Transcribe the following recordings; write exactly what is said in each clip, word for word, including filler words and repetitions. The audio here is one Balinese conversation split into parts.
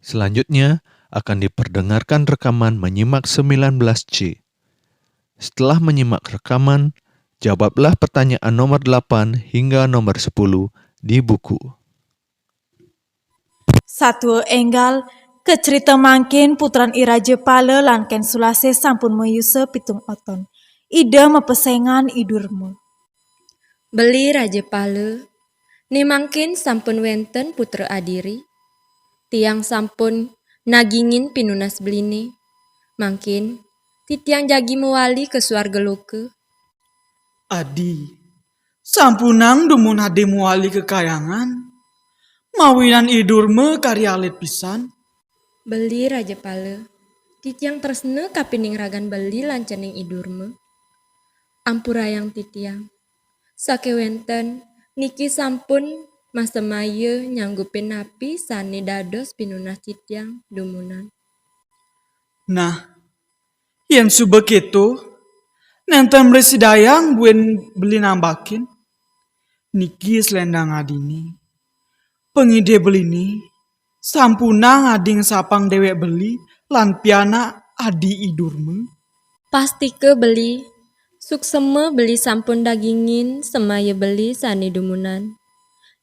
Selanjutnya akan diperdengarkan rekaman menyimak sembilan belas C. Setelah menyimak rekaman, jawablah pertanyaan nomor delapan hingga nomor sepuluh di buku. Satua énggal, kacerita mangkin putran I Raja Pala lan Kén Sulastih sampun mayusa pitung oton. Ida mapesengan I Durma. Beli Raja Pala, né mangkin sampun wénten putra adiri. Tiang sampun nagingin pinunas beliné. Mangkin titiang jagi mawali ka suarga loka. Adi, sampunang dumun adi mawali ka kahyangan. Mawinan I Durma kari alit pisan. Beli Raja Pala, titiang tresna kapining ragan beli lan cening I Durma. Ampurayang titiang. Sakéwanten niki sampun masemaya nyanggupin napi sané dados pinunas titiang dumunan. Nah, yén suba kéto, nénten mrasidayang buin beli nambakin. Niki selendang adini. Pangidih beliné, sampunang adi ngesapang déwék beli lan pianak adi I Durma. Pastika beli, suksema beli sampun dagingin semaya beli sané dumunan.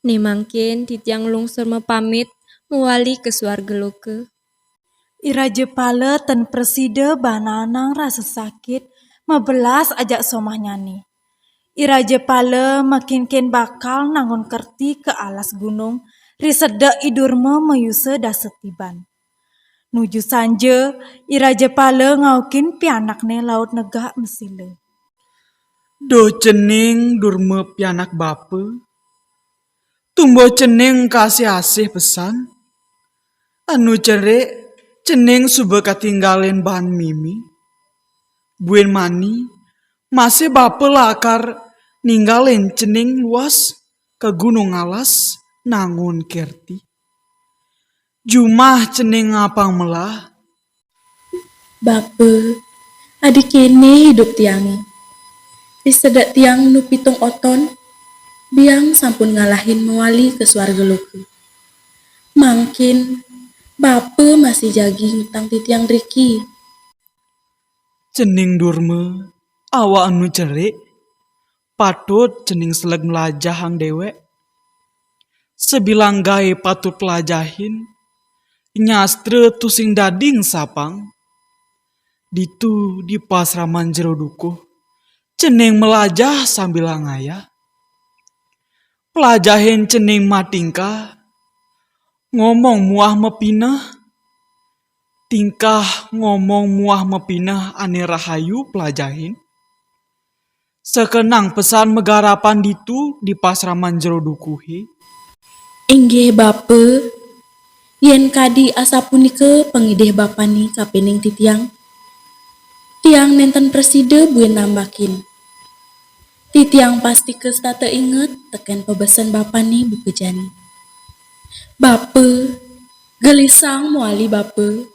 Né mangkin titiang lungsur mapamit mawali ka suarga loka. I Raja Pala ten prasida baan naenang rasa sakit, mabelas ajak somahnyané. I Raja Pala makinkin bakal nangun kerti ka alas gunung, ri sedek I Durma mayusa dasa tiban. Nuju sanja, I Raja Pala ngaukin pianakné laut negak masila. Duh cening Durma pianak bapa. Tumbuh cening kasih-asih pesan. Anu cerik, cening suba katinggalin baan mimi. Buin mani, masih bapa lakar ninggalin cening luas ka gunung alas nangun kerti. Jumah cening apang melah. Bapa, adi kéné idup tiangé. Ri sedek tiang nu pitung oton, biang sampun ngalahin mawali ka suarga loka. Mangkin, bapa masih jagi ngutang titiang driki. Cening Durma, awak anu cerik, patut cening seleg mlajahang déwék. Sabilang gaé patut plajahin, nyastra tusing dadi sapang. Ditu di pasraman jero dukuh, cening mlajah sambilang ngayah. Plajahin cening matingkah, ngomong muah mapineh. Tingkah ngomong muah mapineh ané rahayu plajahin. Sakenang pesan magarapan ditu di pasraman jero dukuhé. Inggih, Bapa, yén kadi asapunika pangidih Bapané kapining titiang, tiang nénten prasida buin nambakin. Titiang pastika setata inget tekén pabesen Bapané buka jani. Bapa, gelisang mawali Bapa,